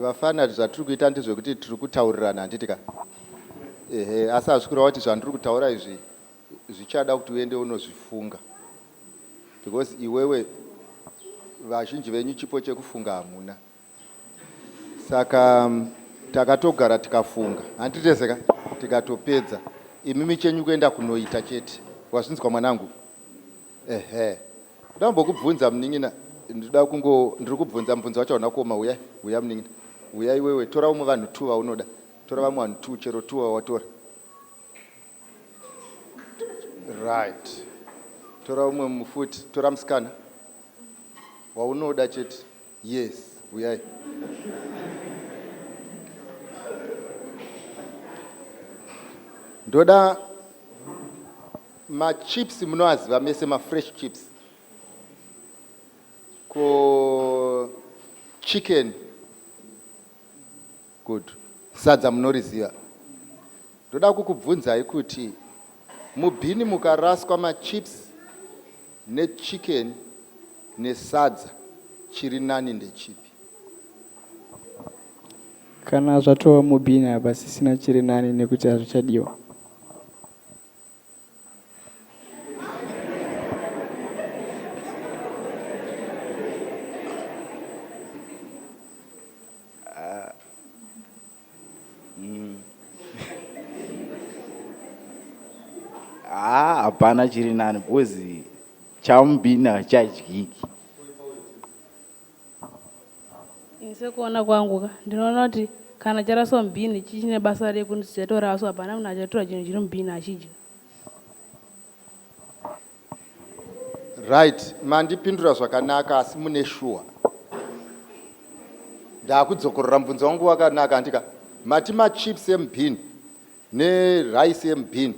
Vafana zvatiri kuita ndezvekuti tiri kutaurirana handiti ka? Ehe, asi hazvi kureva kuti zvandiri kutaura izvi zvichada kuti uende unozvifunga because iwewe vazhinji venyu chipo chekufunga hamuna. Saka takatogara tikafunga handiti tese ka? Tikatopedza. Imimi chenyu kuenda kunoita chete. Wazvinzwa mwanangu? Ehe. Ndoda kumbokubvunza munin'ina, ndinoda kungo ndiri kubvunza mubvunzo wacho hauna kuoma huya huya munin'ina. Huya iwewe tora umwe vanhu two vaunoda. Tora vamwe vanhu two chero two vawatora. Right. Tora umwe mufuti, tora musikana waunoda chete. Yes, huyai. Ndoda machips munoaziva mese mafresh chips ko chicken good sadza munoriziva ndoda kukubvunzai kuti mubhini mukaraswa machips nechicken nesadza chiri nani ndechipi Kana zvatova mubhini hapasisina chiri nani nekuti hazvichadiwa. Haa hapana chiri nani because chamubhini hachadyiki. Ini sekuona kwangu ka ndinoona kuti kana charaswa mubhini chichine basa rei kuti chatoraswa hapana munhu achatora chinhu chiri mubhini achidya. Right, mandipindura zvakanaka asi mune shuwa. Ndakudzokorora mubvunzo wangu wakanaka handika. Mati machips emubhini nerice yemubhini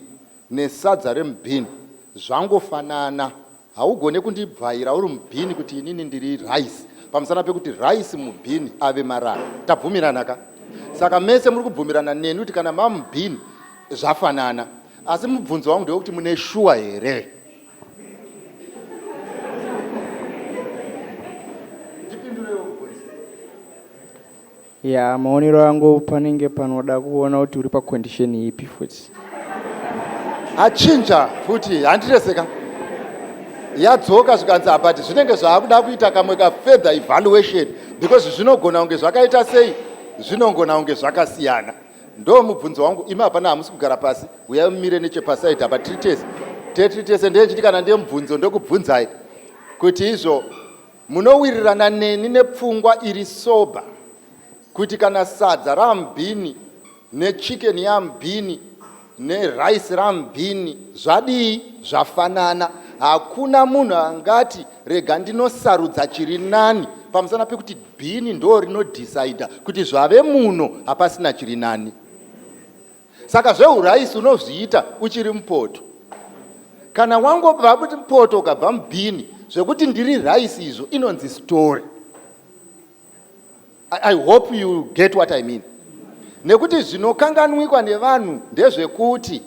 nesadza remubhini zvangofanana. Haugone kundibvaira uri mubhini kuti inini ndiri rice pamusana pekuti rice mubhini ave marara. Tabvumirana ka? Saka mese muri kubvumirana neni kuti kana mamubhini zvafanana. Asi mubvunzo wangu ndewekuti mune shuwa here? Ndipindurewo mubvunzo. Ya maonero angu panenge panoda kuona kuti uri pacondition ipi futi. Achinja futi handireseka yadzoka zvikanzi abati zvinenge zvaakuda kuita kamwe ka further evaluation because zvinogona kunge zvakaita sei zvinogona kunge zvakasiyana ndo mubvunzo wangu imi hapana hamusi kugara pasi uyai mumire nechepasaidi apa tiri tese tetiri tese ndechiti kana ndiye mubvunzo ndokubvunzai kuti izvo Munowirirana neni nepfungwa iri sober kuti kana sadza ramubhini nechicken yamubhini nerice ramubhini zvadii zvafanana. Hakuna munhu angati rega ndinosarudza chiri nani pamusana pekuti bhini ndo rinodecider kuti zvave muno hapasina chiri nani. Saka zveuraisi unozviita uchiri mupoto. Kana wangobva kuti mupoto ukabva mubhini zvekuti ndiri rice izvo inonzi story. I hope you get what I mean. Nekuti zvinokanganwikwa nevanhu ndezvekuti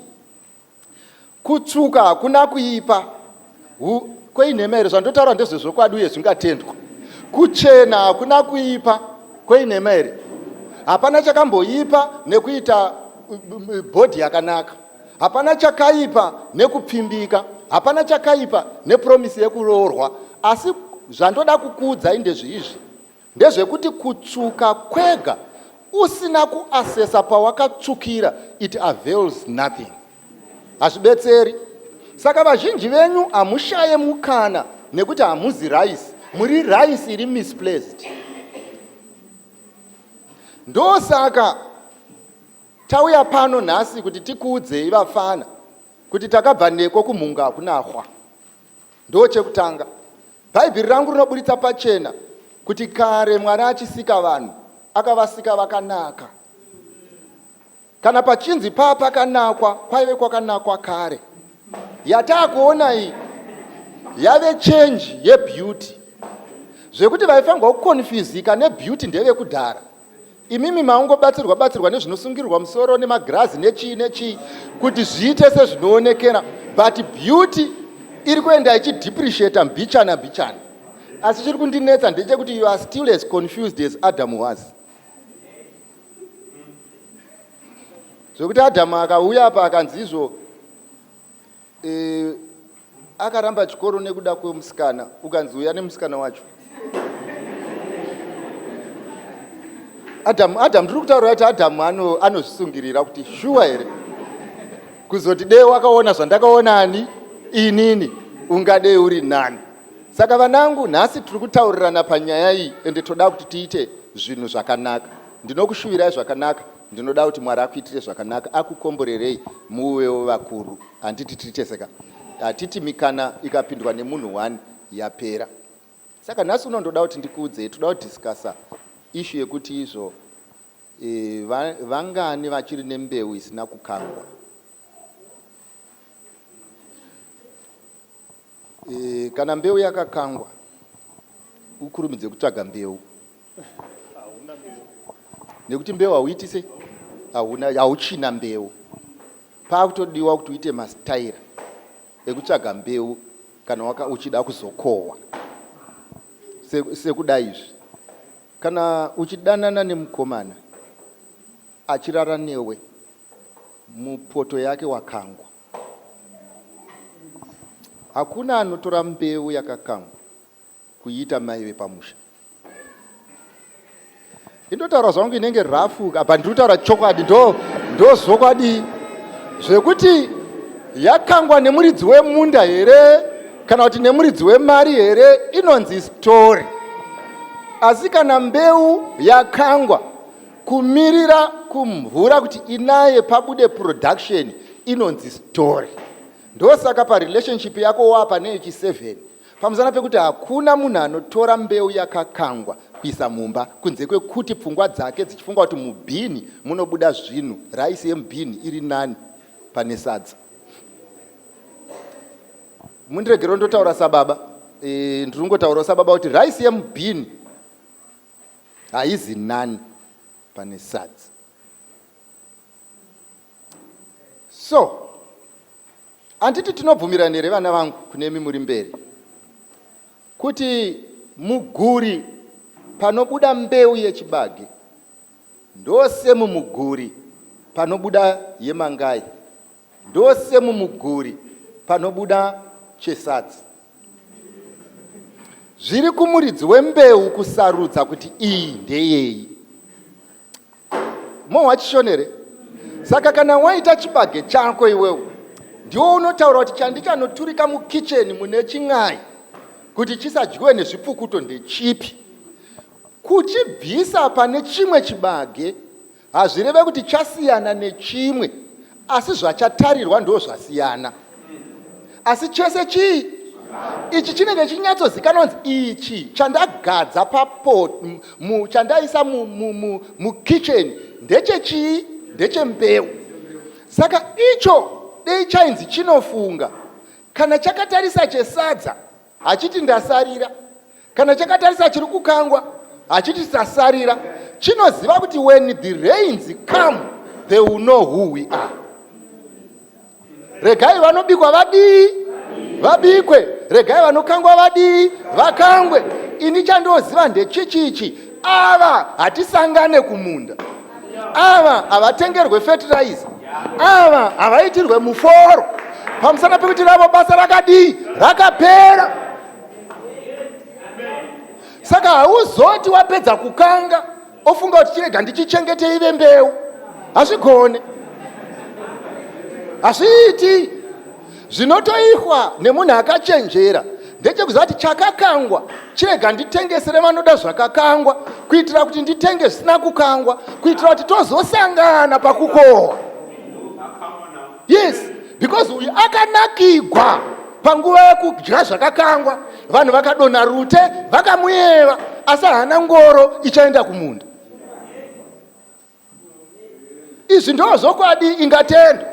Kutsvuka hakuna kuipa. Kweinhema here? Zvandotaura ndezvezvokwadi uye zvingatendwa. Kuchena hakuna kuipa. Kweinhema here? Hapana chakamboipa nekuita bhodhi yakanaka. Hapana chakaipa nekupfimbika. Hapana chakaipa nepromisi yekuroorwa. Asi zvandoda kukuudzai ndezveizvi. Ndezvekuti kutsvuka kwega usina kuasesa pawakatsvukira it avails nothing. Hazvibetseri. Saka vazhinji venyu hamushaye mukana nekuti hamuzi rice, muri rice iri misplaced. Ndosaka tauya pano nhasi kuti tikuudzei vafana kuti takabva neko kumhunga hakuna hwa. Ndochekutanga. Bhaibheri rangu rinoburitsa pachena kuti kare Mwari achisika vanhu akavasika vakanaka. Kana pachinzi paa pakanakwa kwaive kwakanakwa kare. Yataakuona iyi yave change yebeauty zvekuti vaifanirwa kukonfuzika nebeauty ndevekudhara. Imimi maungobatsirwa batsirwa nezvinosungirirwa musoro nemagirazi nechii nechii kuti zviite sezvinoonekera but beauty iri kuenda ichidepreciata mbichana mbichana. Asi chiri kundinetsa ndechekuti you are still as confused as Adam was. Zvekuti Adhamu akauya apa akanzi izvo e, akaramba chikoro nekuda kwemusikana, ukanzi uya nemusikana wacho. Adamu, Adamu ndiri kutaura kuti Adamu anozvisungirira ano kuti shuwa here kuzoti dei wakaona zvandakaona ani inini ungadei uri nani. Saka vanangu, nhasi tiri kutaurirana panyaya iyi ende toda kuti tiite zvinhu zvakanaka. Ndinokushuvirai zvakanaka, ndinoda kuti Mwari akuitire zvakanaka, akukomborerei muvewo vakuru. Handiti tiri tese ka? Hatiti mikana ikapindwa nemunhu one yapera. Saka nhasi uno ndoda kuti ndikuudzei, toda kudiscussa issue yekuti izvo e, vangani vachiri nembeu isina kukangwa. E, kana mbeu yakakangwa ukurumidze kutsvaga mbeu nekuti mbeu hauiti sei, hauna, hauchina mbeu. Paakutodiwa kuti uite masitaira ekutsvaga mbeu kana waka uchida kuzokohwa sekuda izvi. Kana uchidanana nemukomana achirara newe mupoto yake wakangwa, hakuna anotora mbeu yakakangwa kuiita mai vepamusha. Indotaura zvangu inenge rafu apa, ndiri kutaura chokwadi, ndo zvokwadi zvekuti yakangwa nemuridzi wemunda here kana kuti nemuridzi wemari here, inonzi story. Asi kana mbeu yakangwa kumirira kumvura kuti inaye pabude production, inonzi story. Ndosaka parelationship yako wapa neyechi 7 pamusana pekuti hakuna munhu anotora mbeu yakakangwa kuisa mumba kunze kwekuti pfungwa dzake dzichifunga kuti mubhini munobuda zvinhu, raisi yemubhini iri nani pane sadza. Mundiregero ndotaura sababa, e, ndiri kungotaurawo sababa kuti raisi yemubhini haizi nani pane sadza. So handiti tinobvumirana here vana vangu kunemi muri mberi kuti muguri panobuda mbeu yechibage ndosemumuguri panobuda yemangai, ndosemumuguri panobuda chesadza. Zviri kumuridzi wembeu kusarudza kuti iyi ndeyei. Mohwa chishonere. Saka kana waita chibage chako iwewe, ndiwo unotaura kuti chandichanoturika mukicheni mune chin'ai kuti chisadyiwe nezvipfukuto ndechipi. Kuchibvisa pane chimwe chibage hazvireve kuti chasiyana nechimwe, asi zvachatarirwa ndo zvasiyana. Asi chese chii ichi chinenge chinyatsozikanwa kunzi ichi chandagadza papo chandaisa mukitchen ndechechii, ndechembeu. Saka icho dei chainzi chinofunga kana chakatarisa chesadza hachiti ndasarira, kana chakatarisa chiri kukangwa hachiti sasarira. Chinoziva kuti when the rains come they will know who we are. Regai vanobikwa vadii vabikwe, regai vanokangwa vadii vakangwe. Ini chandoziva ndechichichi, ava hatisangane kumunda, ava havatengerwe fertilizer, ava havaitirwe muforo pamusana pekuti ravo basa rakadii rakapera. Saka hauzoti wapedza kukanga ofunga kuti chirega ndichichengete ive mbeu. Hazvigone, hazviiti. Zvinotoihwa nemunhu akachenjera ndechekuziva kuti chakakangwa chirega nditengesere vanoda zvakakangwa, kuitira kuti nditenge zvisina kukangwa, kuitira kuti tozosangana pakukohwa. Yes, because uyu akanakigwa panguva yekudya zvakakangwa, vanhu vakadonha rute vakamuyeva, asi haana ngoro ichaenda kumunda. Izvi ndo zvokwadi ingatendwa,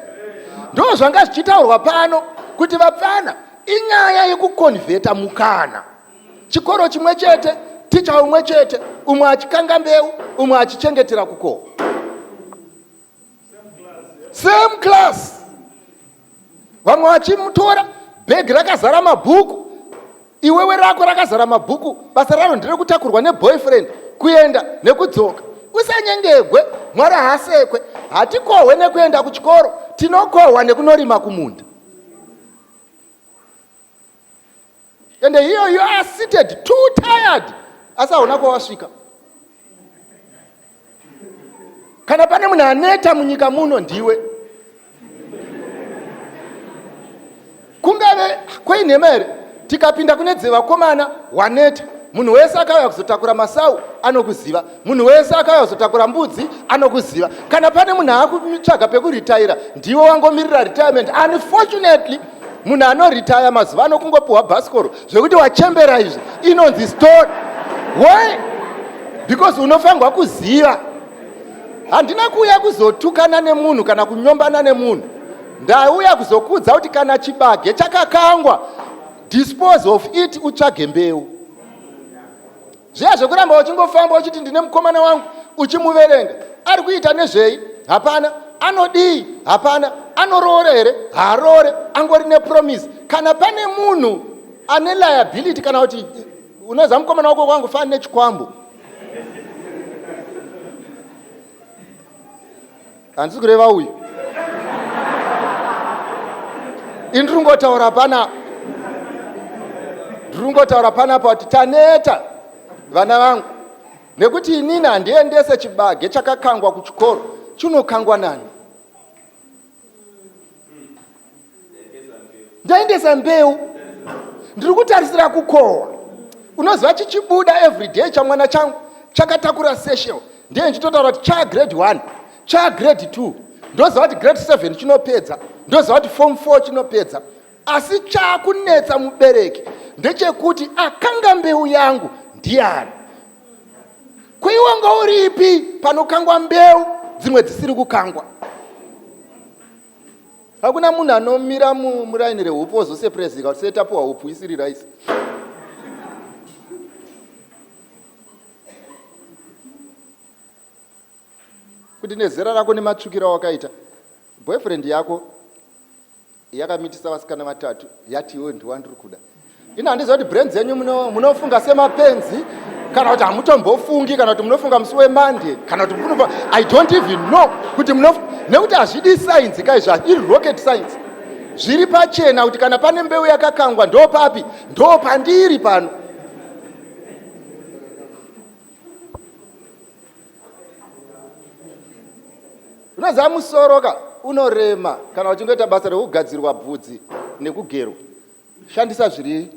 ndo zvanga zvichitaurwa pano kuti vapfana inyaya yekukonvheta mukana. Chikoro chimwe chete, ticha umwe chete, umwe achikanga mbeu, umwe achichengetera kukohwa. Same class, vamwe vachimutora bhegi rakazara mabhuku, iwewe rako rakazara mabhuku, basa raro nderekutakurwa neboyfriend kuenda nekudzoka. Usanyengegwe. Mwari haasekwe. Hatikohwe nekuenda kuchikoro, tinokohwa nekunorima kumunda. And here you are seated too tired, asi hauna kwawasvika. Kana pane munhu aneta munyika muno ndiwe. Kungave kweinhema here? Tikapinda kune dzevakomana waneta. Munhu wese akauya kuzotakura masau anokuziva. Munhu wese akauya kuzotakura mbudzi anokuziva. Kana pane munhu akutsvaga pekuritaira ndiwe wangomirira retirement. Unfortunately, munhu anoritaya mazuva ano kungopiwa bhasikoro zvekuti wachembera izvi inonzi story. Why? Because unofanirwa kuziva. Handina kuuya kuzotukana nemunhu kana kunyombana nemunhu. Ndauya kuzokuudza kuti kana chibage chakakangwa, dispose of it, utsvage mbeu. Zviya zvekuramba uchingofamba uchiti ndine mukomana wangu, uchimuverenga ari kuita nezvei, hapana. Anodii, hapana. Anoroora here, haaroore. Angori nepromise. Kana pane munhu ane liability, kana kuti unoziva mukomana wako kwangu fani nechikwambo, handisi kureva uyu, ini ndiri pana, ndiri kungotaura panapa kuti taneta vana vangu, nekuti inini handiendese chibage chakakangwa kuchikoro. Chinokangwa nani? Ndaendesa mbeu, ndiri kutarisira kukohwa. Unoziva chichibuda everyday chamwana changu chakatakura satchel, ndiye ndichitotaura kuti cha grade 1, cha grade 2, ndoziva kuti grade 7 chinopedza, ndoziva kuti form 4 chinopedza. Asi chakunetsa mubereki ndechekuti akanga mbeu yangu ndiani? Kuiwanga uripi panokangwa mbeu dzimwe dzisiri kukangwa? Hakuna munhu anomira muraini rehupfu ozoseprezika kuti setapuwa hupfu isiri raisi. Kuti nezera rako nematsvukiro awakaita, boyfriend yako yakamitisa vasikana vatatu, yati iwe ndiwandiri kuda. Ino handiziva kuti brain dzenyu munofunga semapenzi, kana kuti hamutombofungi, kana kuti munofunga musi weMonday, kana kuti munofunga, I don't even know kuti nekuti hazvidi science kaizvi, iri rocket science. Zviri pachena kuti kana pane mbeu yakakangwa, ndo papi? Ndo pandiri pano. Unoziva musoro ka unorema kana uchingoita basa rekugadzirwa bvudzi nekugerwa. Shandisa zviri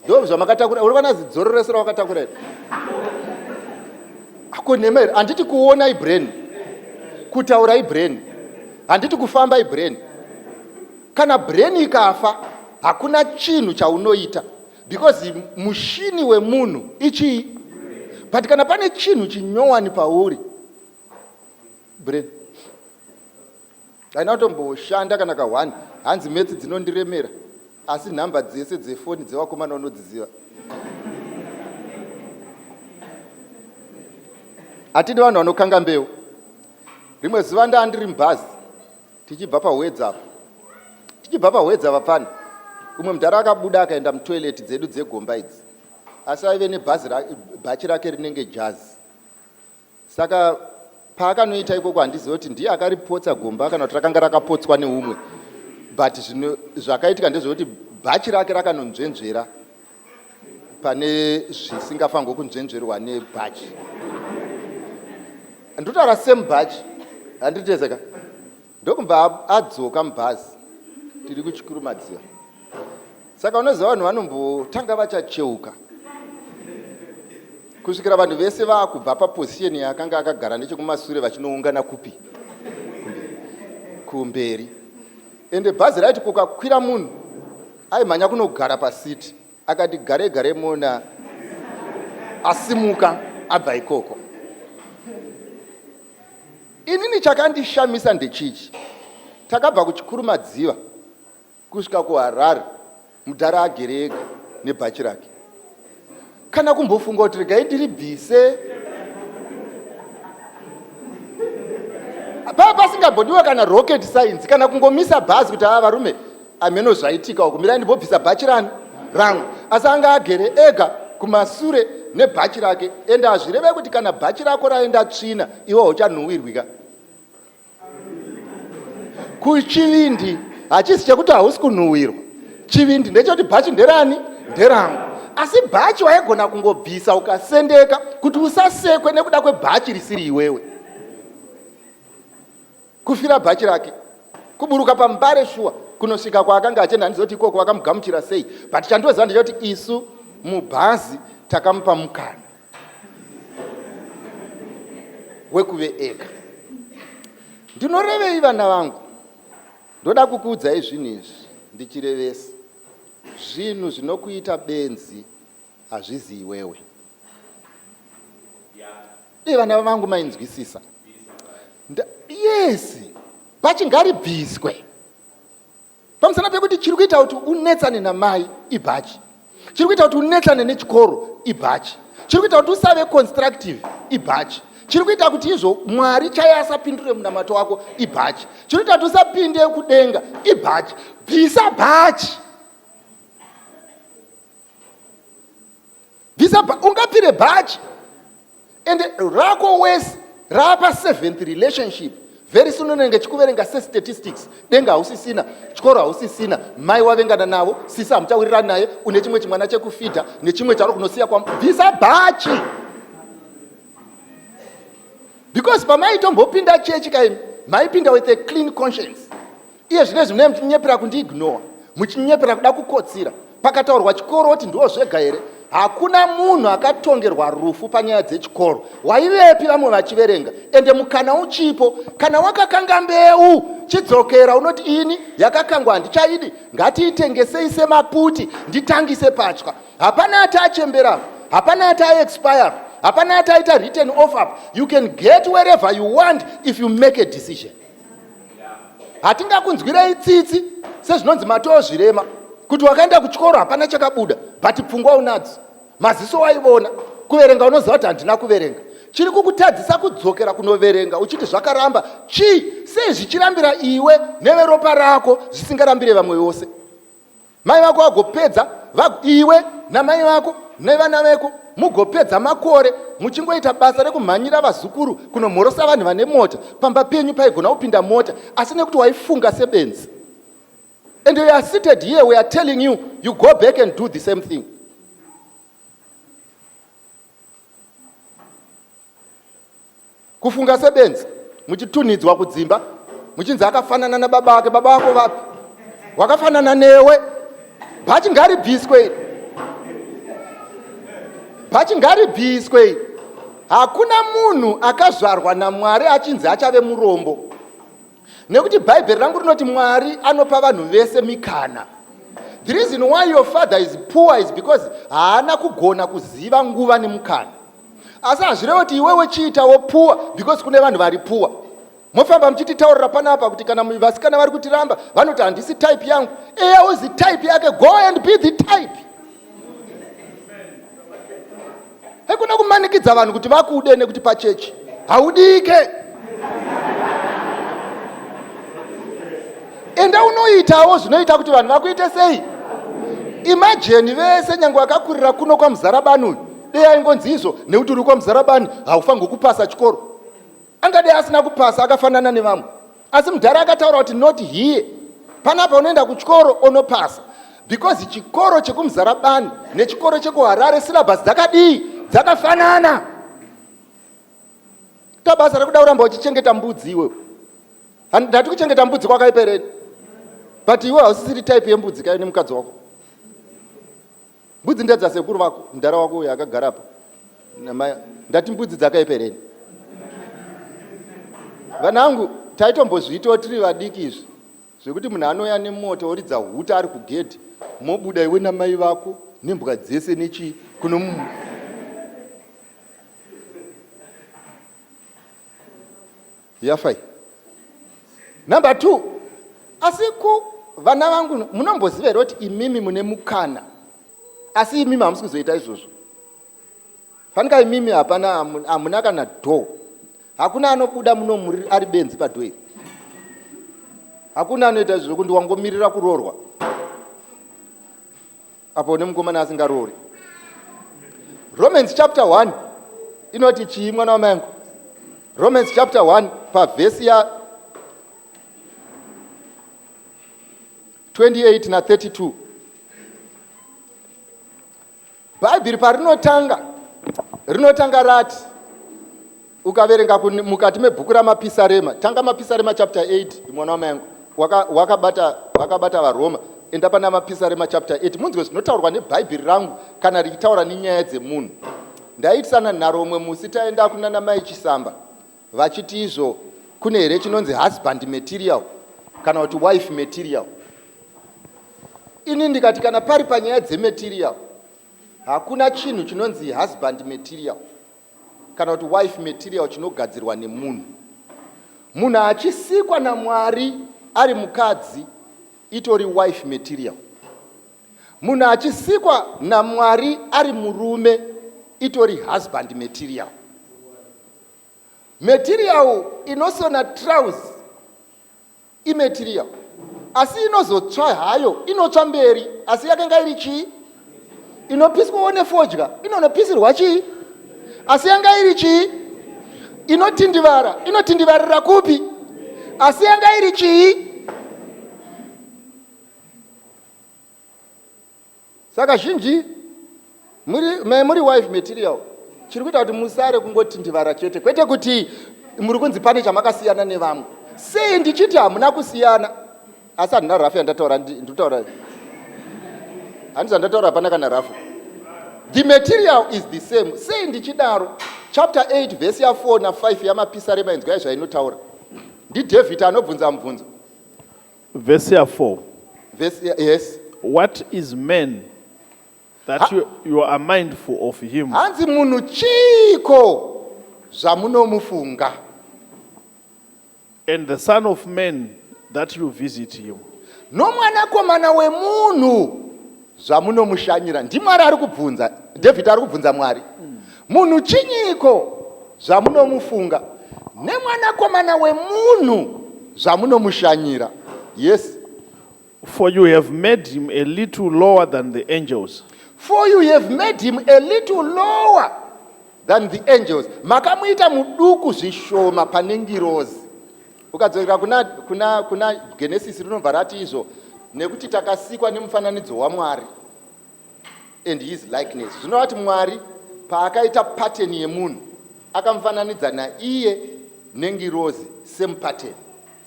ndo zvamakatakura. Uri kuona zidzoro rese rawakatakura iri ako nhema here? Handiti kuona ibrain, kutaura ibrain, handiti kufamba ibrain? Kana brain ikafa, hakuna chinhu chaunoita, because mushini wemunhu ichii? But kana pane chinhu chinyowani pauri, brain haina kutomboshanda kana ka1. Hanzi maths dzinondiremera, asi nhamba dzese dzefoni dzevakomana unodziziva. Hatidi vanhu vanokanga mbeu. Rimwe zuva ndandiri mubhazi tichibva paHwedza apa, tichibva paHwedza vapfana, umwe mudhara akabuda akaenda mutoilet dzedu dzegomba idzi, asi aive nebhazi, bhachi rake rinenge jazi. Saka paakanoita ikoko, handizivi kuti ndiye akaripotsa gomba kana kuti rakanga rakapotswa neumwe, but zvino zvakaitika ndezvekuti bhachi rake rakanonzvenzvera pane zvisingafanirwa kunzvenzverwa nebhachi. Ndotaura same bhachi, handitezeka. Ndokubva adzoka mubhazi tiri kuChikurumadziva. Saka unoziva vanhu vanombotanga vachacheuka kusvikira vanhu vese vaakubva paposition yaakanga akagara nechekumasure vachinoungana kupi? Kumberi. Ende bhazi raiti kukakwira munhu aimhanya kunogara pasiti, akati gare gare mona asimuka abva ikoko. Inini chakandishamisa ndechichi: takabva kuChikurumadziva kusvika kuHarare, mudhara agere ega nebhachi rake. Kana kumbofunga kuti regai ndiribvise, pava pasingambodiwa kana rocket science, kana kungomisa bhazi kuti ava varume, ameno zvaitika uku, mirai ndimbobvisa bhachi rani. Rangu. Asi anga agere ega kumasure nebhachi rake. Ende hazvireve kuti kana bhachi rako raenda tsvina iwe hauchanhuwirwika. Kuchivindi hachisi chekuti hausi kunhuwirwa. Chivindi ndechekuti bhachi nderani? Nderangu. Asi bhachi waigona kungobvisa ukasendeka kuti usasekwe nekuda kwebhachi risiri iwewe. Kufira bhachi rake. Kuburuka paMbare shuwa kunosvika kwaakanga achienda handizivi kuti ikoko vakamugamuchira sei but chandinoziva ndechekuti isu mubhazi takamupa mukana wekuve ega. Ndinorevei vana vangu? Ndoda kukuudzai zvinhu izvi ndichirevesa. Zvinhu zvinokuita benzi hazvizi iwewe. Dei vana vangu mainzwisisa. Yes, bhachi ngaribviswe. Pamusana pekuti chiri kuita kuti unetsane namai ibhachi. Chiri kuita kuti unetsane nechikoro ibhachi. Chiri kuita kuti usave constructive ibhachi. Chiri kuita kuti izvo Mwari chaiye asapindure munamato wako ibhachi. Chiri kuita kuti usapinde kudenga ibhachi. Bvisa bhachi. Bvisa ungapfire bhachi ende rako wese rapa seventh relationship very soon unenge chikuverenga sestatistics denga hausisina chikoro hausisina mai wavengana navo sisi hamuchawirirani naye une chimwe chimwana chekufidha nechimwe chauri kunosiya kwa bvisa bhachi because pamaitombopinda chechi kaimi maipinda with a clean conscience Iye zvino izvi munenge muchinyepera kundiignore, muchinyepera kuda kukotsira. Pakataurwa chikoro woti ndiwo zvega here? Hakuna munhu akatongerwa rufu panyaya dzechikoro. Waivepi vamwe vachiverenga? Ende mukana uchipo. Kana wakakanga mbeu, chidzokera unoti ini yakakangwa handichaidi, ngatiitengesei semaputi nditangise patsva. Hapana ati achembera, hapana ati aexpire, hapana ati aita written off up. You can get wherever you want if you make a decision. Hatingakunzwirei tsitsi sezvinonzi matoo zvirema kuti wakaenda kuchikoro hapana chakabuda but pfungwa unadzo maziso waivona kuverenga unoziva kuti handina kuverenga chiri kukutadzisa kudzokera kunoverenga uchiti zvakaramba chii sei zvichirambira iwe neveropa rako zvisingarambire vamwe vose Mai vako vagopedza iwe namai vako nevana veko mugopedza makore muchingoita basa rekumhanyira vazukuru kunomhorosa vanhu vane mota pamba penyu paigona kupinda mota asi nekuti waifunga sebenzi and you are seated here we are telling you you go back and do the same thing Kufunga sebenzi muchitunhidzwa kudzimba muchinzi akafanana nababa vake. Baba vako vapi? Wakafanana newe. Bhachi ngaribviswe iri. Bhachi ngaribviswe iri. Hakuna munhu akazvarwa naMwari achinzi achave murombo. Nekuti Bhaibheri rangu rinoti Mwari anopa vanhu vese mikana. The reason why your father is poor is because haana kugona kuziva nguva nemukana. Asi hazvirevi kuti iwewe chiitawo poor because kune vanhu vari poor. Mofamba muchititaurira panapa kuti kana vasikana vari kutiramba vanoti handisi type yangu. Eya uzi type yake, go and be the type. Haikona kumanikidza vanhu kuti vakude nekuti pachechi haudike. Enda unoitawo zvinoita kuti vanhu vakuite sei. Imajeni vese nyange vakakurira kuno kwaMuzarabani uyu dei aingonzi izvo nekuti uri kwaMuzarabani haufanirwi kupasa chikoro. Angadei asina kupasa akafanana nevamwe. Asi mudhara akataura kuti not here. Panapa unoenda kuchikoro onopasa because chikoro chekuMuzarabani nechikoro chekuHarare syllabus dzakadii? Dzakafanana. Ta basa rekuda kuramba uchichengeta mbudzi iwe. Ndati kuchengeta mbudzi kwakaipa here? But iwe hausisiri type yembudzi kai nemukadzi wako. Mbudzi ndedza sekuru vako, mudhara wako uyo akagara apa. Namai, ndati mbudzi dzakaipa here? Vanangu, taitombozviitawo tiri vadiki izvi zvekuti munhu anouya nemota oridza huta ari kugedhi mobuda iwe namai vako nembwa dzese nechii kuno Yafai. Number 2. Asi ku vana vangu munomboziva here kuti imimi mune mukana asi imimi hamusi kuzoita izvozvo. Fanika imimi hapana hamuna kana door. Hakuna anobuda muno muri ari benzi padoor iri. Hakuna anoita izvozvo kuti wangomirira kuroorwa. Apo une mukomana asingaroori. Romans chapter 1 inoti chii, mwana wamai angu? Romans chapter 1 pavhesi ya 28 na32. Bhaibheri parinotanga, rinotanga rati, ukaverenga mukati mebhuku raMapisarema, tanga Mapisarema chapter 8, mwana wamai angu, wakabata wakabata vaRoma, enda pana Mapisarema chapter 8, munzwe zvinotaurwa nebhaibheri rangu kana richitaura nenyaya dzemunhu. Ndaitisana nharo umwe musi, taenda kunana mai Chisamba, vachiti izvo kune here chinonzi husband material kana kuti wife material? Ini ndikati kana pari panyaya dzematerial, hakuna chinhu chinonzi husband material kana kuti wife material chinogadzirwa nemunhu. Munhu achisikwa naMwari ari mukadzi itori wife material. Munhu achisikwa naMwari ari murume itori husband material. Material inosona trouse imaterial, asi inozotsva hayo, inotsva mberi, asi yakanga iri chii? Inopiswawo nefodya inonopisirwa chii? Asi yanga iri chii? Inotindivara, inotindivarira kupi? Asi yanga iri chii? Saka zhinji muri mai muri wife material. Chiri kuita kuti musare kungotindivara chete, kwete kuti muri kunzi pane chamakasiyana nevamwe. Sei ndichiti hamuna kusiyana? Asi handina rafu yandataura, ndinotaura handisi zvandataura, hapana kana rafu. The material is the same. Sei ndichidaro? Chapter 8 vhesi ya4 na5 yaMapisarema, inzwai zvainotaura. NdiDavid anobvunza mubvunzo. Verse ya4. Vhesi, yes. What is man that you are mindful of him? Hanzi munhu chiiko zvamunomufunga? And the son of man that you visit him? Nomwanakomana wemunhu zvamunomushanyira? NdiMwari ari kubvunza, David ari kubvunza Mwari. Munhu chinyiko zvamunomufunga, nemwanakomana wemunhu zvamunomushanyira? Yes. For you have made him a little lower than the angels. For you have made him a little lower than the angels. Makamuita muduku zvishoma pane ngirozi. Ukadzokera kuna Genesis, rinobva rati izvo nekuti takasikwa nemufananidzo waMwari and his likeness. Zvinoreva kuti Mwari paakaita pattern yemunhu, akamufananidza naiye nengirozi, same pattern.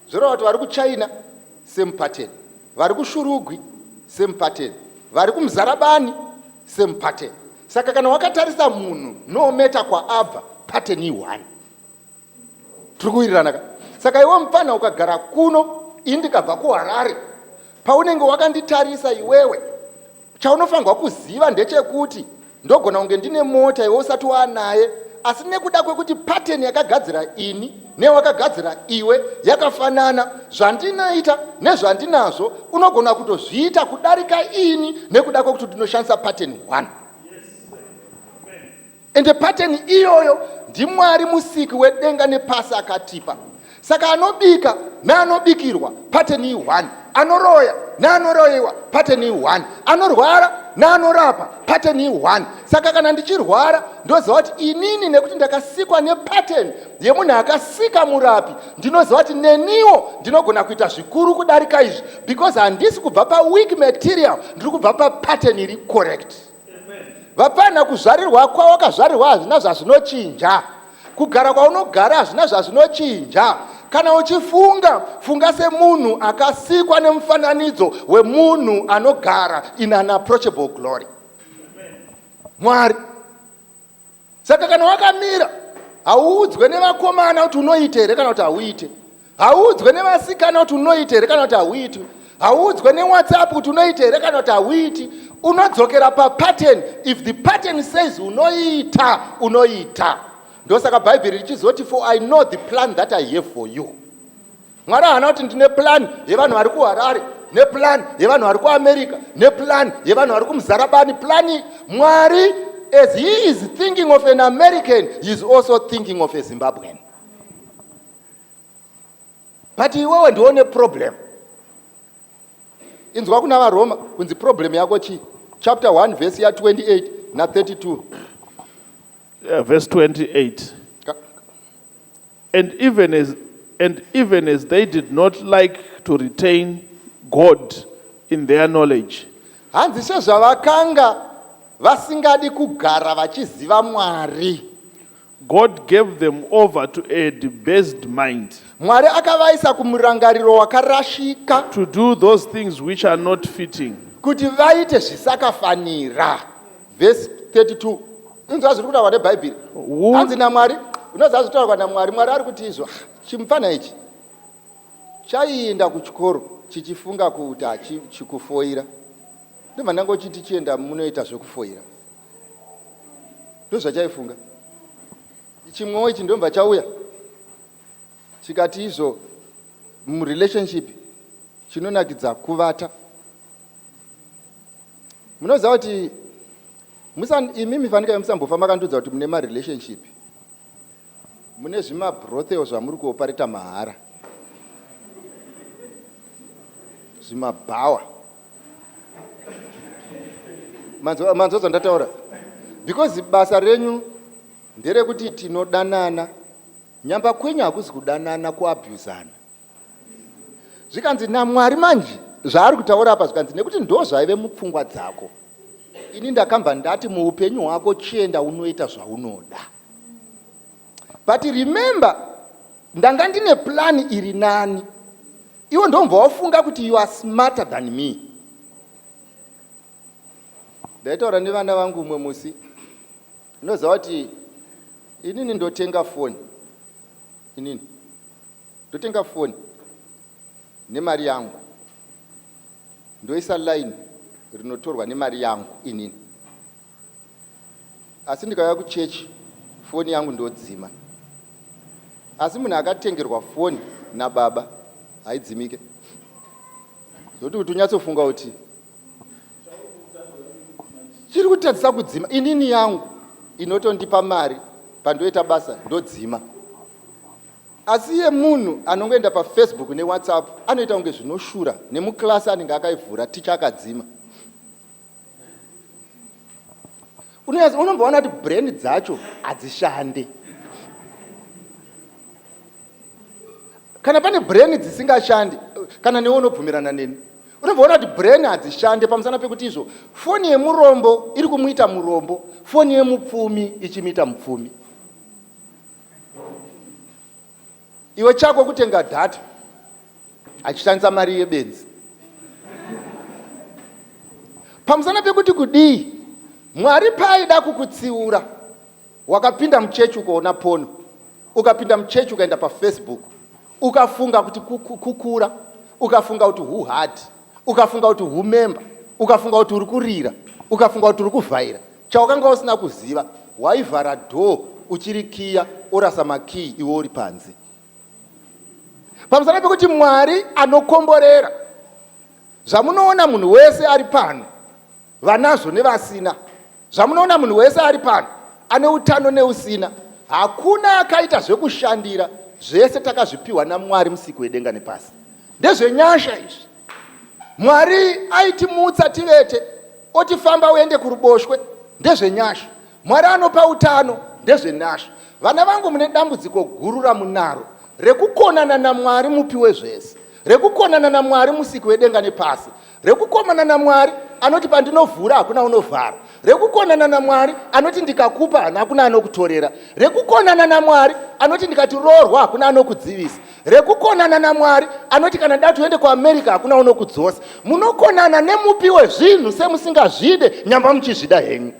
Zvoreva kuti vari kuChina same pattern, vari kuShurugwi same pattern, vari kuMuzarabani same pattern. Saka kana wakatarisa munhu, no matter kwaabva, pattern i1. Tiri kuwirirana ka? Saka iwe mufana ukagara kuno, ini ndikabva kuHarare, paunenge wakanditarisa iwewe, chaunofanirwa kuziva ndechekuti ndogona kunge ndine mota iwe usati waanaye, asi nekuda kwekuti pattern yakagadzira ini newakagadzira iwe yakafanana, zvandinoita nezvandinazvo unogona kutozviita kudarika ini nekuda kwekuti ndinoshandisa pattern 1. Ende pattern iyoyo ndiMwari musiki wedenga nepasi akatipa. Saka anobika neanobikirwa pattern i1, anoroya neanoroyiwa pattern i1, anorwara neanorapa pattern i1. Saka kana ndichirwara, ndoziva kuti inini nekuti ndakasikwa nepattern yemunhu akasika murapi, ndinoziva kuti neniwo ndinogona kuita zvikuru kudarika izvi, because handisi kubva paweak material, ndiri kubva papattern iri correct. Vapana, kuzvarirwa kwawakazvarirwa hazvina zvazvinochinja, kugara kwaunogara hazvina zvazvinochinja. Kana uchifunga, funga semunhu akasikwa nemufananidzo wemunhu anogara in unapproachable glory, Mwari. Saka kana wakamira, hauudzwe nevakomana kuti unoite here kana kuti hauite, hauudzwe nevasikana kuti unoite here kana kuti hauiti, hauudzwe neWhatsApp kuti unoite here kana kuti hauiti. Unodzokera papattern. If the pattern says unoita, unoita. Ndosaka Bhaibheri richizoti, "For I know the plan that I have for you." Mwari haana kuti ndine plan yevanhu vari kuHarare, neplan yevanhu vari kuAmerica, neplan yevanhu vari kuMuzarabani. Plan Mwari, as he is thinking of an American, he is also thinking of a Zimbabwean. But iwewe ndione problem. Inzwa kuna vaRoma kunzi problem yako chii? Chapter 1 verse ya28 na32. Yeah, verse 28. And even as they did not like to retain God in their knowledge, Hanzi sezvavakanga vasingadi kugara vachiziva Mwari, God gave them over to a debased mind Mwari akavaisa kumurangariro wakarashika to do those things which are not fitting. Kuti vaite zvisakafanira. Vhesi 32, inzwa zviri kutaurwa neBhaibheri. Hanzi naMwari, unoziva zvitaurwa naMwari? Mwari ari kuti izvo, "Ah, chimufana ichi chaienda kuchikoro chichifunga kuti chikufoira, ndobva ndangochiti chienda munoita zvekufoira." Ndozvachaifunga. Chimwewo ichi ndobva chauya chikati izvo, murelationship chinonakidza kuvata. Munoziva kuti imimi fanikai musambofa makandiudza kuti mune marelationship, mune zvimabrothel zvamuri kuopareta mahara, zvimabhawa. Manzwa zvandataura? Because basa renyu nderekuti tinodanana, nyamba kwenyu hakuzi kudanana, kuabhuzana. Zvikanzi naMwari manje, zvaari kutaura apa, zvikanzi nekuti ndo zvaive mupfungwa dzako, ini ndakambva ndati muupenyu hwako chienda unoita zvaunoda. But remember, ndanga ndine plan iri nani. Iwe ndomva wafunga kuti you are smarter than me. Ndaitaura nevana vangu umwe musi. Unoziva kuti inini ndotenga foni, inini ndotenga foni nemari yangu, ndoisa line rinotorwa nemari yangu inini, asi ndikauya kuchechi foni yangu ndodzima. Asi munhu akatengerwa foni nababa haidzimike. Zvokuti kuti unyatsofunga kuti chiri kutadzisa kudzima, inini yangu inotondipa mari pandoita basa ndodzima, asi yemunhu anongoenda paFacebook neWhatsApp anoita kunge zvinoshura. Nemuklasi anenge akaivhura, ticha akadzima. Unomboona kuti brain dzacho hadzishande. Kana pane brain dzisingashandi, kana newe unobvumirana neni, unomboona kuti brain hadzishande pamusana pekuti izvo foni yemurombo iri kumuita murombo, foni yemupfumi ichimuita mupfumi. Iwe chako kutenga data achishandisa mari yebenzi. Pamusana pekuti kudii? Mwari paaida kukutsiura, wakapinda muchechi ukaona porn, ukapinda muchechi ukaenda paFacebook, ukafunga kuti kukura, ukafunga kuti huhard, ukafunga kuti humemba, ukafunga kuti uri kurira, ukafunga kuti uri kuvhaira. Chawakanga usina kuziva, waivhara door uchirikiya, orasa makii iwe uri panze. Pamusana pekuti Mwari anokomborera zvamunoona munhu wese ari pano vanazvo nevasina, zvamunoona munhu wese ari pano ane utano neusina, hakuna akaita zvekushandira. Zvese takazvipiwa naMwari, musiki wedenga nepasi. Ndezvenyasha izvi. Mwari aitimutsa tivete, otifamba uende kuruboshwe. Ndezvenyasha. Mwari anopa utano, ndezvenyasha. Vana vangu, mune dambudziko guru ramunaro rekukonana naMwari mupi wezvese, rekukonana naMwari musiki wedenga nepasi, rekukonana naMwari anoti pandinovhura hakuna unovhara, rekukonana naMwari anoti ndikakupa hakuna anokutorera, rekukonana naMwari anoti ndikati roorwa hakuna anokudzivisa, rekukonana naMwari anoti kana ndati uende kuAmerica hakuna unokudzosa. Munokonana nemupi wezvinhu semusingazvide, nyamba muchizvida henyu.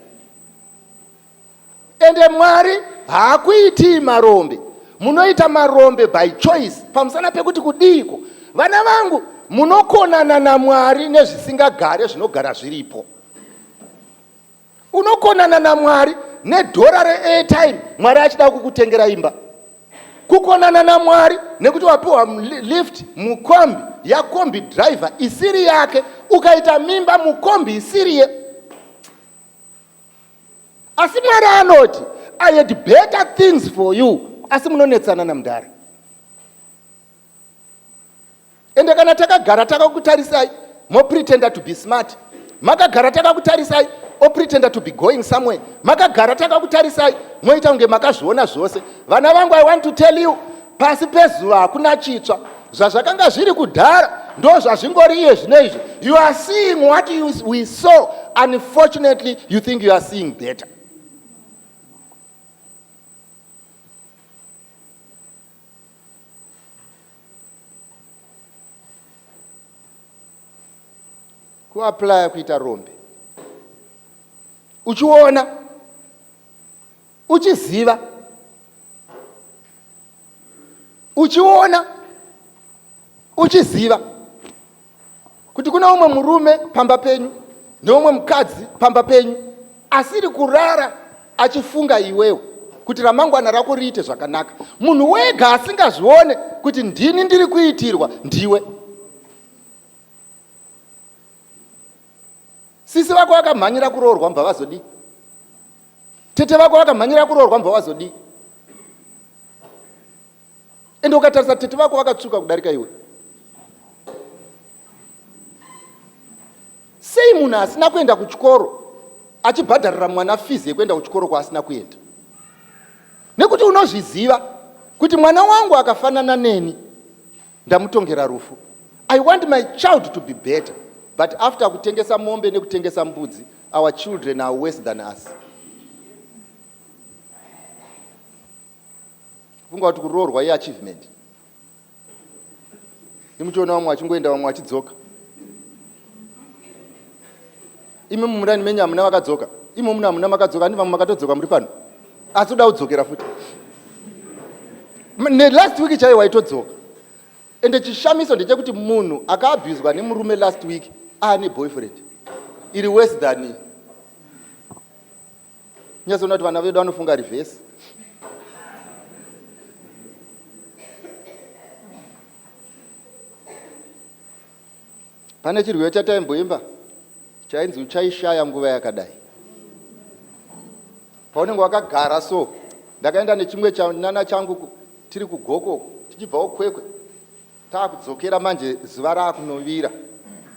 Ende Mwari haakuitii marombe, munoita marombe by choice. Pamusana pekuti kudiiko? Vana vangu, munokonana naMwari nezvisingagare zvinogara zviripo. Unokonana naMwari nedhora reairtime, Mwari achida kukutengera imba. Kukonana naMwari nekuti wapiwa lift mukombi yakombi driver isiri yake, ukaita mimba mukombi isiri ye. Asi Mwari anoti, "I had better things for you." Asi munonetsana namudhara. Ende kana takagara takakutarisai, mopretenda to be smart. Makagara takakutarisai opretenda to be going somewhere. Makagara takakutarisai moita kunge makazviona zvose. Vana vangu, I want to tell you, pasi pezuva hakuna chitsva. Zvazvakanga zviri kudhara ndo zvazvingori iye zvino izvi. You are seeing what we saw. Unfortunately, you think you are seeing better. Kuaplya kuita rombe uchiona uchiziva uchiona uchiziva kuti kuna umwe murume pamba penyu neumwe mukadzi pamba penyu asiri kurara achifunga iwewe kuti ramangwana rako riite zvakanaka. Munhu wega asingazvione kuti ndini ndiri kuitirwa ndiwe. Sisi vako vakamhanyira kuroorwa mubva vazodii? Tete vako vakamhanyira kuroorwa mubva vazodii? Ende ukatarisa tete vako vakatsvuka kudarika iwe. Sei munhu asina kuenda kuchikoro achibhadharira mwana fizi yekuenda kuchikoro kwaasina kuenda? Nekuti unozviziva kuti mwana wangu akafanana neni ndamutongera rufu. I want my child to be better, but after kutengesa mombe nekutengesa mbudzi, our children are worse than us. Funga kuti kuroorwa iachievement. Imuchiona vamwe vachingoenda vamwe vachidzoka. Imi mumurani menyu hamuna vakadzoka. Imo muno hamuna makadzoka, ani vamwe makatodzoka muri pano. Asi uda kudzokera futi. Nelast week chaiyo waitodzoka. Ende chishamiso ndechekuti munhu akaabhuzwa nemurume last week aane boyfriend iri worse than. Nyatsoona kuti vana vedu vanofunga reverse. Pane chirwiyo chataimboimba chainzi uchaishaya nguva yakadai. Paunenge wakagara so, ndakaenda nechimwe chanana changu tiri kugoko tichibvawo Kwekwe taakudzokera manje zuva raakunovira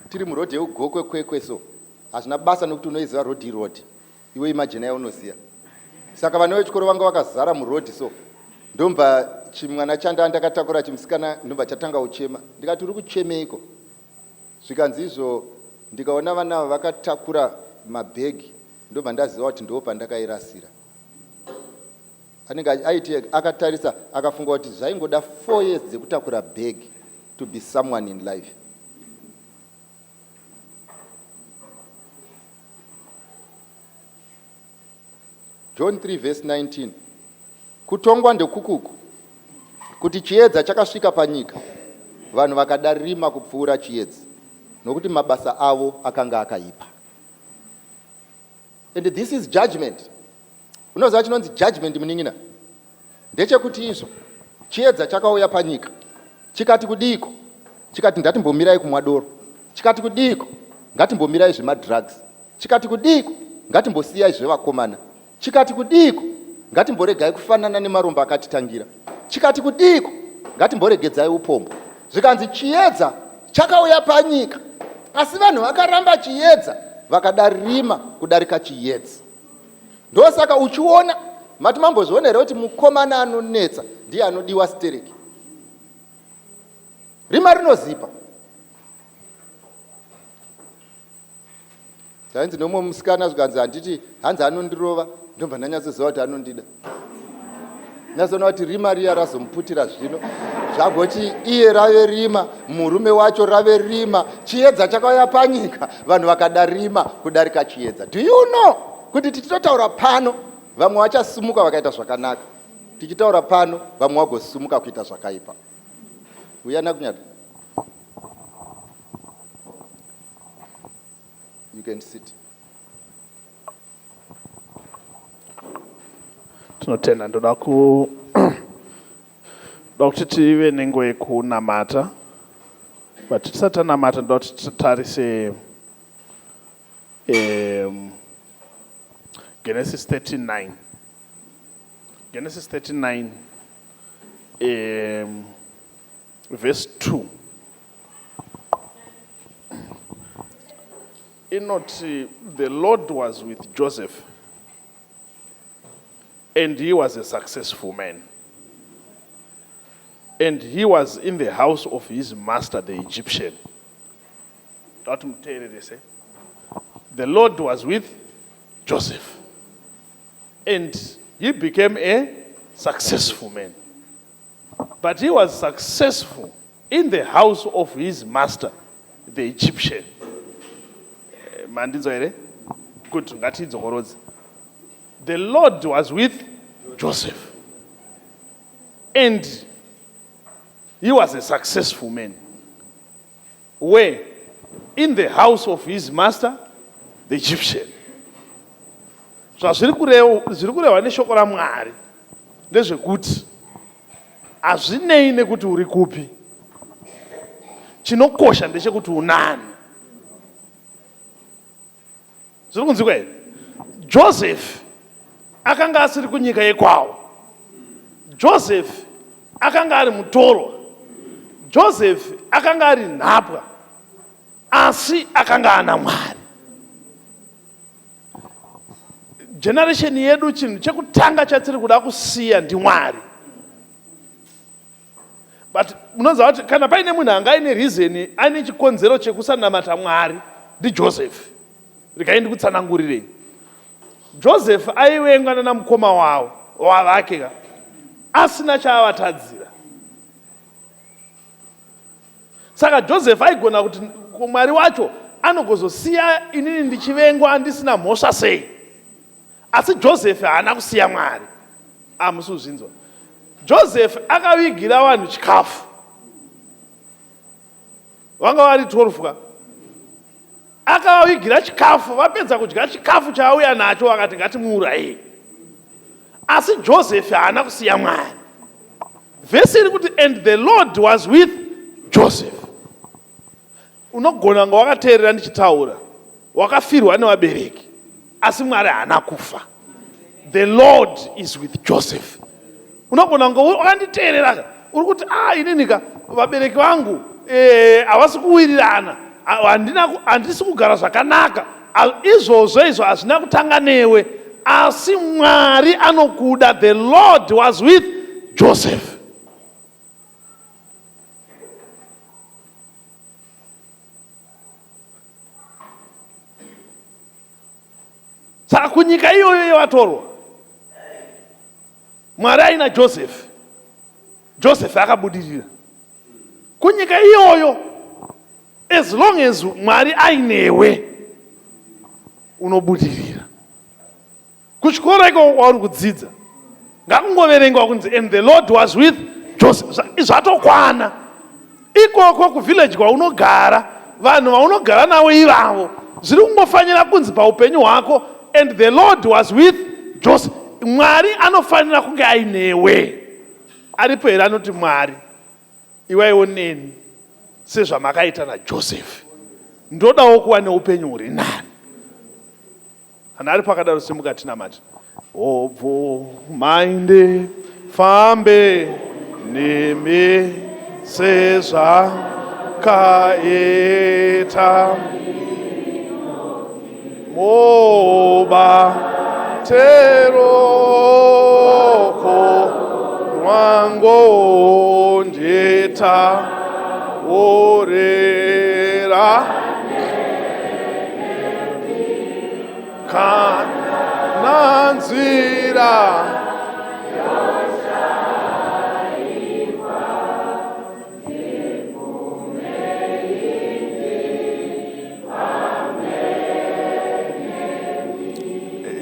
tiri murodhi yekugokwe Kwekwe so hazvina basa nekuti unoiziva rodhi irodhi iwe imagine yaunoziva. Saka vana vechikoro vanga vakazara murodhi so ndomva chimwana chanda ndakatakura chimusikana ndobva chatanga kuchema ndikati uri kuchemeiko zvikanzi izvo ndikaona vana ava vakatakura mabhegi ndobva ndaziva kuti ndo pandakairasira. Anenge aiti akatarisa akafunga kuti zvaingoda 4 years dzekutakura bhegi to be someone in life. John 3 verse 19 Kutongwa ndekukuku kuti chiedza chakasvika panyika, vanhu vakada rima kupfuura chiedza, nokuti mabasa avo akanga akaipa. And this is judgment. Unoziva chinonzi judgment munin'ina? Ndechekuti izvo chiedza chakauya panyika chikati kudiiko? Chikati ndatimbomirai kumwa doro. Chikati kudiiko? Ngatimbomirai zvemadrugs. Chikati kudiiko? Ngatimbosiyai zvevakomana. Chikati kudiiko? Ngatimboregai kufanana nemarombo akatitangira. Chikati kudiiko? Ngatimboregedzai upombwe. Zvikanzi chiedza chakauya panyika, asi vanhu vakaramba chiedza, vakada rima kudarika chiedza. Ndosaka uchiona mati mambozviona here kuti mukomana anonetsa ndiye anodiwa stereki. Rima rinozipa. Zvainzi neumwe musikana zvikanzi handiti hanzi anondirova ndobva ndanyatsoziva kuti anondida. Nyatsoona kuti rima riya razomuputira zvino zvagoti iye rave rima murume wacho rave rima chiedza chakauya panyika vanhu vakada rima kudarika chiedza. Do you know kuti tichitotaura pano vamwe vachasimuka vakaita zvakanaka, tichitaura pano vamwe vagosimuka kuita zvakaipa. Uya nakunyada. You can sit. Tinotenda, ndoda ku ndoda kuti tive nenguva yekunamata, but tisati tanamata ndoda kuti titarise Genesis 39. Genesis 39 verse 2. Inoti the Lord was with Joseph and he was a successful man. And he was in the house of his master the Egyptian. Tati muteererese. The Lord was with Joseph. And he became a successful man. But he was successful in the house of his master, the Egyptian. Eh, mandinzwa here? Good, ngatidzokorodze. The Lord was with Joseph. And he was a successful man. Where? In the house of his master, the Egyptian. Zvazviri kurehwa neshoko raMwari ndezvekuti hazvinei nekuti uri kupi, chinokosha ndechekuti unani. Zviri kunzwikwa here? Joseph akanga asiri kunyika yekwawo. Joseph akanga ari mutorwa. Joseph akanga ari nhapwa, asi akanga ana Mwari. Generation yedu chinhu chekutanga chatiri kuda kusiya ndiMwari. But munoziva kuti kana paine munhu anga aine reason, aine chikonzero chekusanamata Mwari ndiJoseph. Regai ndikutsanangurirei. Joseph aivengwa nana mukoma wavo wavake ka asina chaavatadzira. Saka Joseph aigona kuti Mwari wacho anogozosiya inini ndichivengwa ndisina mhosva sei? Asi Joseph haana kusiya Mwari. Hamusi kuzvinzwa. Joseph akavigira vanhu chikafu. Vanga vari 12 ka. Akavavigira chikafu, vapedza kudya chikafu chaauya nacho vakati ngatimuurayei. Asi Joseph haana kusiya Mwari. Vhesi iri kuti and the Lord was with Joseph. Unogona kunge wakateerera ndichitaura, wakafirwa nevabereki, asi Mwari haana kufa. The Lord is with Joseph. Unogona kunge wakanditeerera, uri kuti ah, ininika vabereki vangu eh, havasi kuwirirana, handisi kugara zvakanaka. Izvozvo izvo hazvina kutanga newe, asi Mwari anokuda. The Lord was with Joseph. Saka kunyika iyoyo yevatorwa, Mwari aina Joseph. Joseph akabudirira kunyika iyoyo. As long as Mwari ainewe unobudirira. Kuchikoro iko kwauri kudzidza ngakungoverengwa kunzi and the Lord was with Joseph, zvatokwana. Ikoko kuvillage kwaunogara, vanhu vaunogara navo ivavo, zviri kungofanira kunzi paupenyu hwako and the Lord was with Joseph. Mwari anofanira kunge ainewe. Aripo here anoti Mwari iwaiwo neni sezvamakaita naJoseph, ndodawo kuva neupenyu huri nani? Kana ari pakadaro simuka tinamate. Hobvo mainde fambe nemi sezvakaita mubate roko rwangu ndita orera kana nzira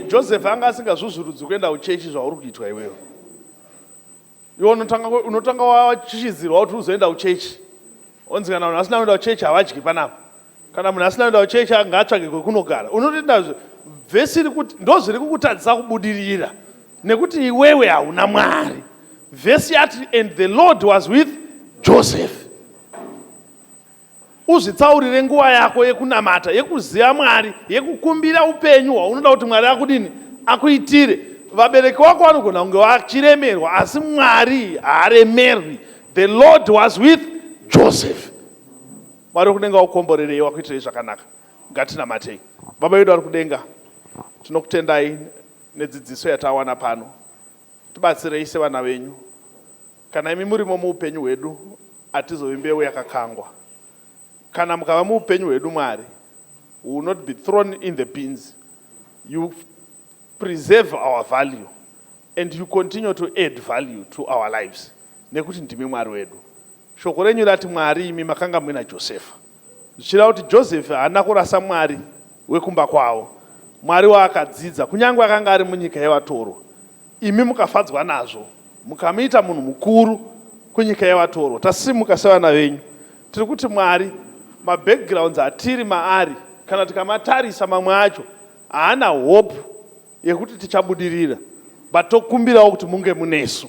Joseph anga asingazvuzvurudzi kuenda kuchechi zvauri kuitwa iwewe. Iwe unotanga unotanga wachishidzirwa kuti uzoenda kuchechi. Onzi kana munhu asina kuenda kuchechi havadyi panapa. Kana munhu asina kuenda kuchechi ngaatsvage kwekunogara. Unotoenda vhesi iri kuti ndozviri kukutadzisa kubudirira nekuti iwewe hauna Mwari. Vhesi yati and the Lord was with Joseph. Uzvitsaurire nguva yako yekunamata, yekuziva Mwari, yekukumbira upenyu hwaunoda kuti Mwari akudini akuitire. Vabereki wako vanogona kunge vachiremerwa, asi Mwari haaremerwi. The Lord was with Joseph. Mwari wekudenga wakukomborerei, wakuitirei zvakanaka. Ngatinamatei. Baba vedu vari kudenga, tinokutendai nedzidziso yatawana pano. Tibatsirei sevana venyu. Kana imi murimo muupenyu hwedu, hatizovi mbeu yakakangwa. Kana mukava muupenyu hwedu Mwari, we will not be thrown in the bins. You preserve our value and you continue to add value to our lives nekuti ndimi Mwari wedu. Shoko renyu rati Mwari imi makanga muina Josefa. Zvichireva kuti Joseph haana kurasa Mwari wekumba kwavo, Mwari waakadzidza kunyange akanga ari munyika yevatorwa. Imi mukafadzwa nazvo mukamuita munhu mukuru kunyika yevatorwa. Tasimuka sevana venyu tiri kuti Mwari, mabackgrounds atiri maari kana tikamatarisa mamwe acho haana hope yekuti tichabudirira, but tokumbirawo kuti munge munesu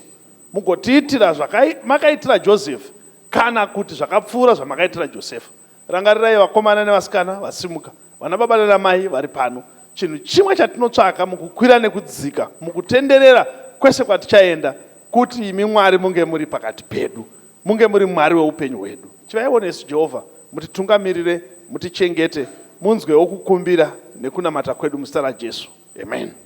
mugotiitira zvamakaitira Joseph kana kuti zvakapfuura zvamakaitira Josefa. Rangarirai vakomana nevasikana vasimuka, vana baba nana mai vari pano. Chinhu chimwe chatinotsvaka mukukwira nekudzika, mukutenderera kwese kwatichaenda, kuti imi Mwari munge muri pakati pedu, munge muri Mwari weupenyu hwedu. Chivaiwo nesu Jehovha, mutitungamirire, mutichengete, munzwewo kukumbira nekunamata kwedu muzita raJesu. Amen.